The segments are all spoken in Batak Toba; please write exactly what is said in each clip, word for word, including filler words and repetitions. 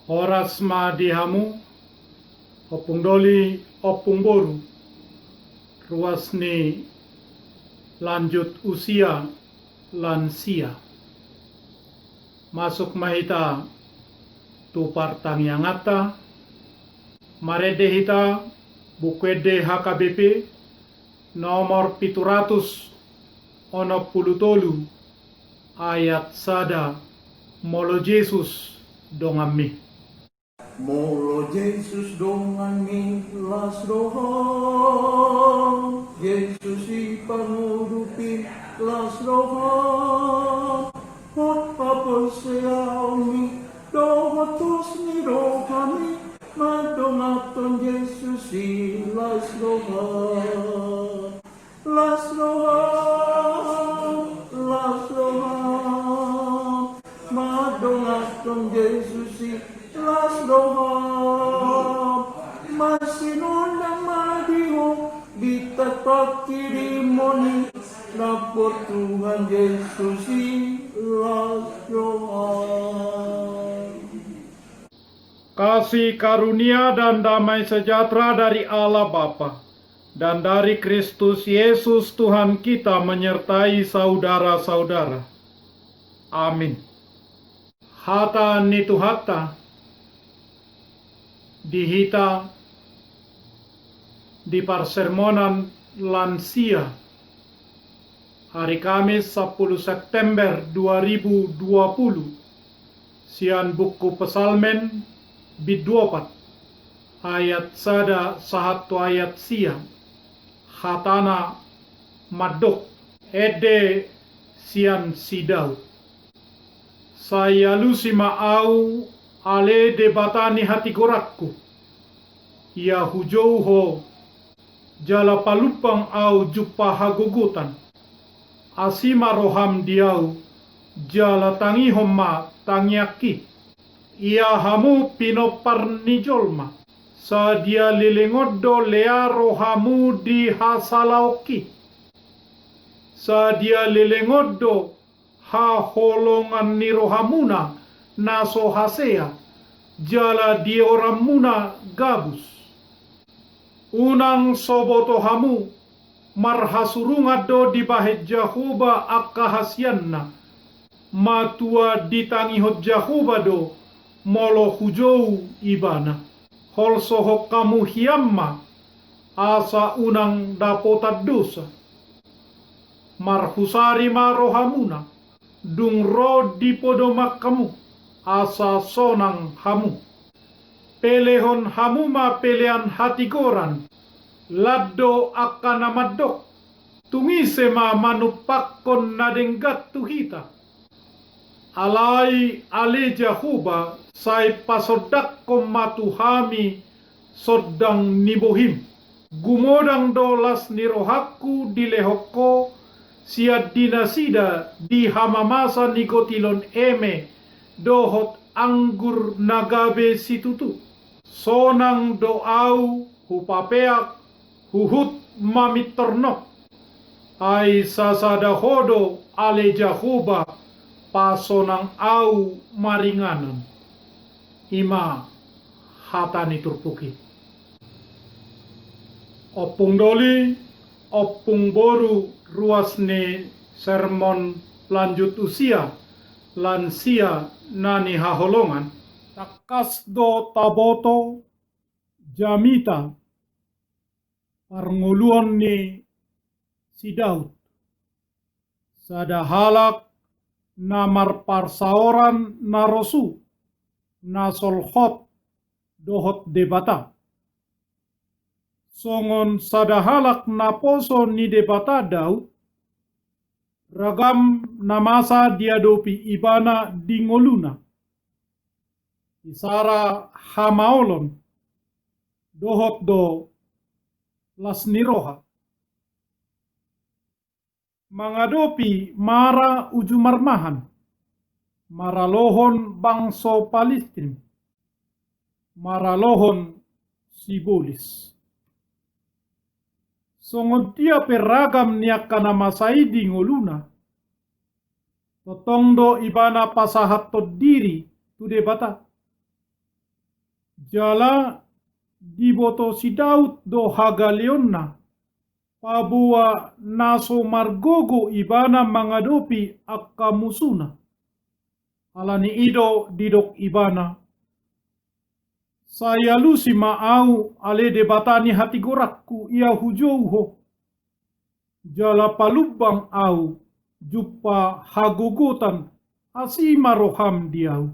Horas ma di hamu, ompung doli, ompung boru, ruas ni lanjut usia, lansia. Masuk ma hita tu partangianganta, marende hita Buku Ende H K B P, nomor pitu ratus onom pulu tolu, ayat sada, molo Jesus donganmi. Molo Jesus donganmi, las do ho, Jesus i pangudupi, las do ho, hot haporseaonmi dohot dos ni rohami mandonganhon Jesus i, las do ho. Las do ho, las do ho, mandonganhon Jesus i, las do ho. Marsinondang ma di ho, di tangki dirimon i, na por Tuhan Jesus i, las do ho. Kasih karunia dan damai sejahtera dari Allah Bapa dan dari Kristus Yesus Tuhan kita menyertai saudara-saudara. Amin. Hata ni Tuhanta di hita di parsermonan lansia, hari Kamis sapuluh September dua ribu dua puluh, sian buku Psalmen bindu opat, ayat sada sahat tu ayat sia, hatana mandok. Ende sian si Daud. Sai alusi ma ahu, ale Debata ni hatigoranku. Ia hujou ho, jala palumbang ahu jumpa hagogotan. Asi ma roham di ahu, jala tangihon ma tangiangki. Ia hamu pinompar ni jolma, sadia leleng on do lea rohamu di hasalaonki? Sadia leleng on do haholongan ni rohamuna na so hasea, jala dioranmuna gabus? Unang so boto hamu, marhasurungan do dibahen Jahowa angka hasianna. Matua ditangihon Jahowa do molo hujou Ibana. Holsohon hamu hian ma, asa unang dapotan dosa. Marhusari ma rohamuna, dung ro di podoman hamu, asa sonang hamu. Pelehon hamu ma pelean hatigoran, lan do angka na mandok. Tung ise ma manumpakkon na denggan tu hita? Alai ale Jahowa, sai pasondangkon ma tu hami sondang ni bohim. Gumodang do las ni rohangku dilehon ho sian di nasida di hamamasa ni gotilon eme dohot anggur na gabe situtu. Sonang do ahu hupapeak huhut mamintor nok. Ai sasada ho do ale Jahowa pasonang ahu maringanan. I ma hata ni turpuk i. Ompung doli, ompung boru, ruas ni sermon lanjut usia, lansia na nihaholongan. Tangkas do taboto jamita parngoluon ni si Daud, sada halak na marparsaoran na rosu, na solhot dohot Debata. Songon sada halak naposo ni Debata Daud, ragam na masa diadopi ibana di ngoluna. Isara hamaolon, dohot do las ni roha. Mangadopi mara uju marmahan, maralohon bangso Palistim, maralohon sibolis. Songon dia pe ragam ni angka na masa i di ngoluna, tongtong do ibana pasahathon diri tu Debata. Jala diboto si Daud do hagaleonna, paboa na so margogo ibana mangadopi angka musuna. Ala ni i do didok ibana: Sai alusi ma ahu, ale Debata ni hatigoranku, ia hujou ho. Jala palumbang ahu, jumpa hagogotan, asi ma roham di ahu.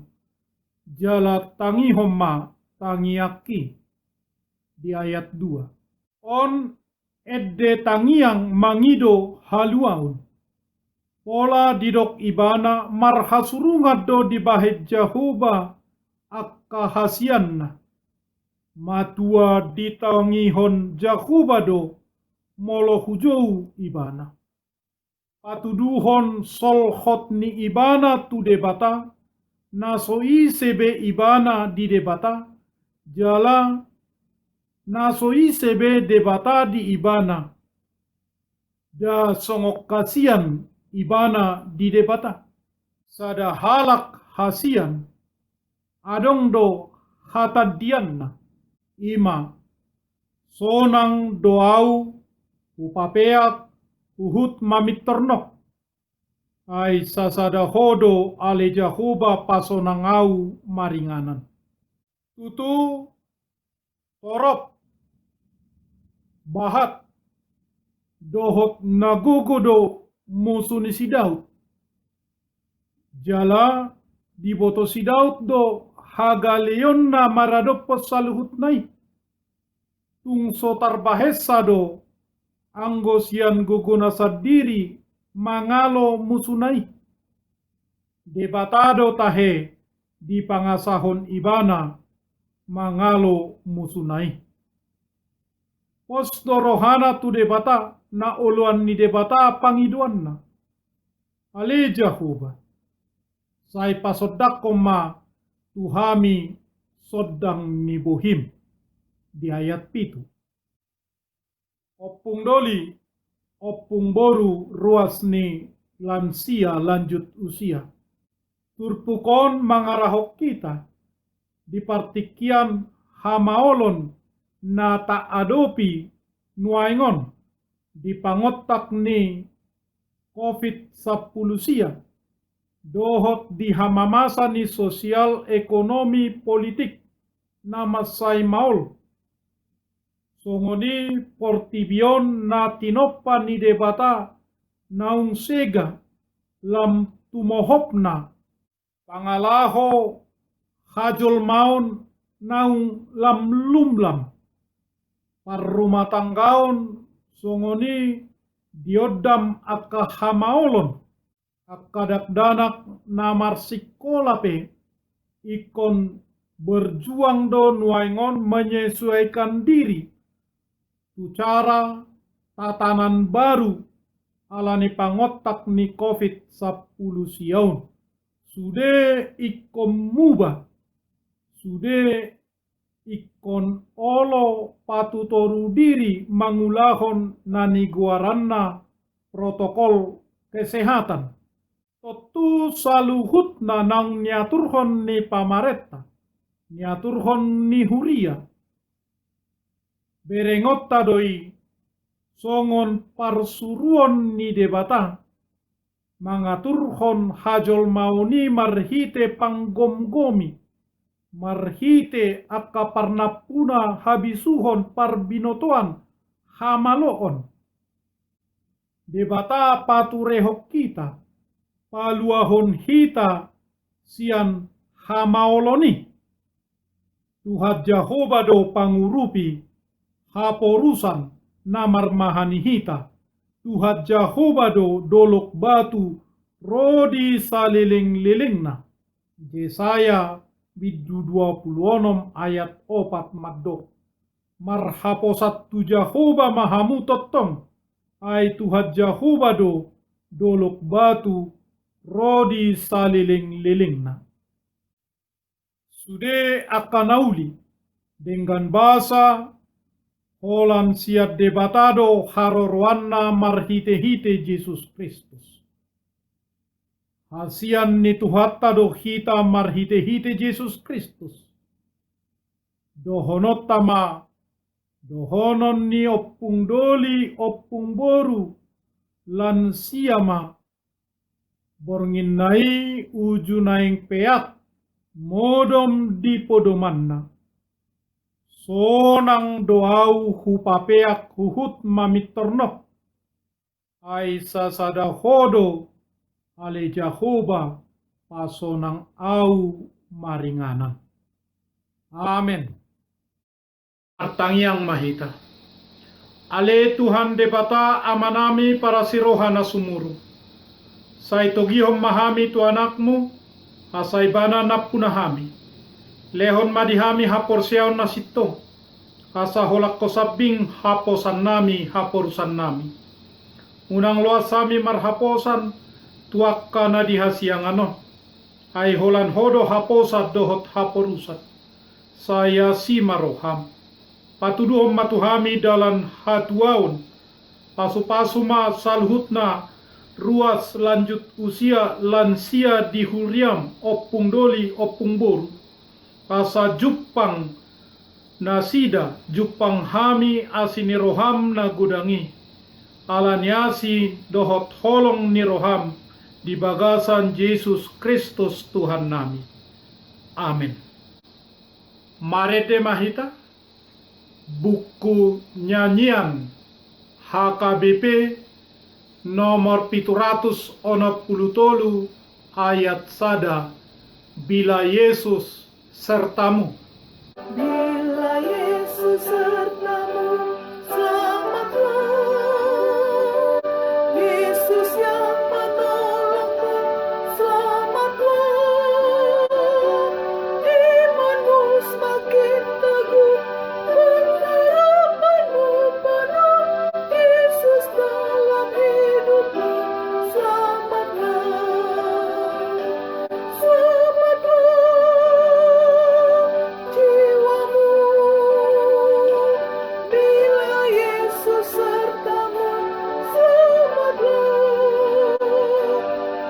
Jala tangihon ma tangiangki. Di ayat dua. On ende tangiang mangido haluaon. Pola didok ibana marhasurungan do dibahen Jahowa angka hasianna. Matua ditangihon Jahowa do molo hujou ibana. Patuduhon solhot ni ibana tu Debata, na so ise be ibana di Debata, jala na so ise be Debata di ibana. Nda songon hasian ibana di Debata. Sada halak hasian, adong do hatandianna, i ma: Sonang do ahu hupapeak huhut mamintor nok. Ai sasada ho do, ale Jahowa, pasonang ahu maringanan. Tutu torop, bahat, dohot na gogo do musu ni si Daud. Jala diboto si Daud do hagaleonna maradophon saluhutna i. Tung so tarbahensa do anggo sian gogona sandiri mangalo musuna i. Debata do tahe dipangasahon ibana mangalo musuna i. Pos do rohana tu Debata, na oloan ni Debata pangidoanna. Ale Jahowa, sai pasondangkon ma tu hami sondang ni bohim. Di ayat pitu. Ompung doli, ompung boru, ruas ni lansia, lanjut usia. Turpuk on mangarahon hita di partingkian hamaolon na taadopi nuaeng on di pangontak ni covid sampulu sia, dohot di hamamasa ni sosial ekonomi politik na mansai maol. Songon i portibi on na tinompa ni Debata naung sega lam tumohopna, pangalaho hajolmaon naung lam lumlam, parrumatanggaon songon i diondam angka hamaolon, angka dakdanak na marsingkola pe ingkon berjuang do nuaeng on menyesuaikan diri tu cara tatanan baru ala ni pangontak ni covid sampulu sia on. Sude ingkon muba, sude ingkon olo patutoru diri mangulahon na nigoaranna protokol kesehatan. Tontu saluhutna naung niaturhon ni pamarenta, niaturhon ni huria. Berengonta do i songon parsuruon ni Debata mangaturhon hajolmaon i marhite panggomgomi, marhite angka parnampuna habisuhon parbinotoan hamaloon. Debata paturehon hita, paluahon hita sian hamaolon i. Tuhan Jahowa do pangurupi haporusan na marmahani hita. Tuhan Jahowa do dolok batu ro di salelenglelengna. Jesaya bindu dua pulu onom ayat opat mandok: Marhaposan tu Jahowa ma hamu tongtong, ai Tuhan Jahowa do dolok batu ro di salelenglelengna. Sude angka na uli, denggan basa, holan sian Debata do haroroanna marhitehite Jesus Kristus. Hasian ni Tuhanta do hita marhitehite Jesus Kristus. Dohononta ma, dohonon ni ompung doli, ompung boru, lansia ma, bornginna i uju naeng peak, modom di podomanna. Sonang do ahu hupapeak huhut mamintor noh. Ai sasada Ho do, ale Jahowa, pasonang ahu maringanan. Amen. Martangiang ma hita. Ale Tuhan Debata Amanami parasi roha na sumurung, sai togihon ma hami tu Anakmu, asa Ibana nampuna hami. Lehon ma di hami haporseaon na sintong, asa holan Ho sambing haposannami, haporusannami. Unang loas hami marhaposan tu angka na di hasiangan on, ai holan Ho do haposan dohot haporusan. Sai asi ma roham. Patuduhon ma tu hami dalan hatuaon. Pasupasu ma saluhutna, ruas, lanjut usia, lansia di huriam, ompung doli, ompung boru, asa jumpang nasida, jumpang hami asi ni roham na godang i, ala ni asi dohot holong ni roham, di bagasan Jesus Kristus Tuhannami. Amen. Marende ma hita, buku Nyanyian H K B P nomor pitu ratus onom pulu tolu, ayat sada, Bila Yesus sertamu. Bila Yesus sertamu, selamatlah. Yesus yang menolongmu, selamatlah. Imanmu semakin teguh, pengharapanmu penuh. Yesus dalam hidupmu, selamatlah. Selamatlah jiwamu, bila Yesus sertamu, selamatlah.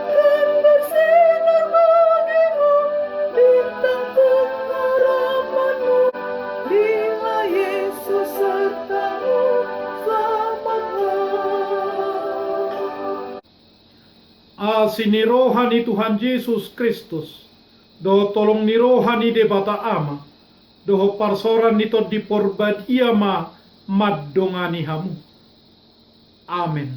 Kan bersinar bagimu bintang pengharapanmu, bila Yesus sertamu, selamatlah. Asi ni roha ni Tuhan Jesus Kristus, dohot holong ni roha ni Debata Ama, dohot parsaoran ni Tondi Porbadia ma mandongani hamu. Amen.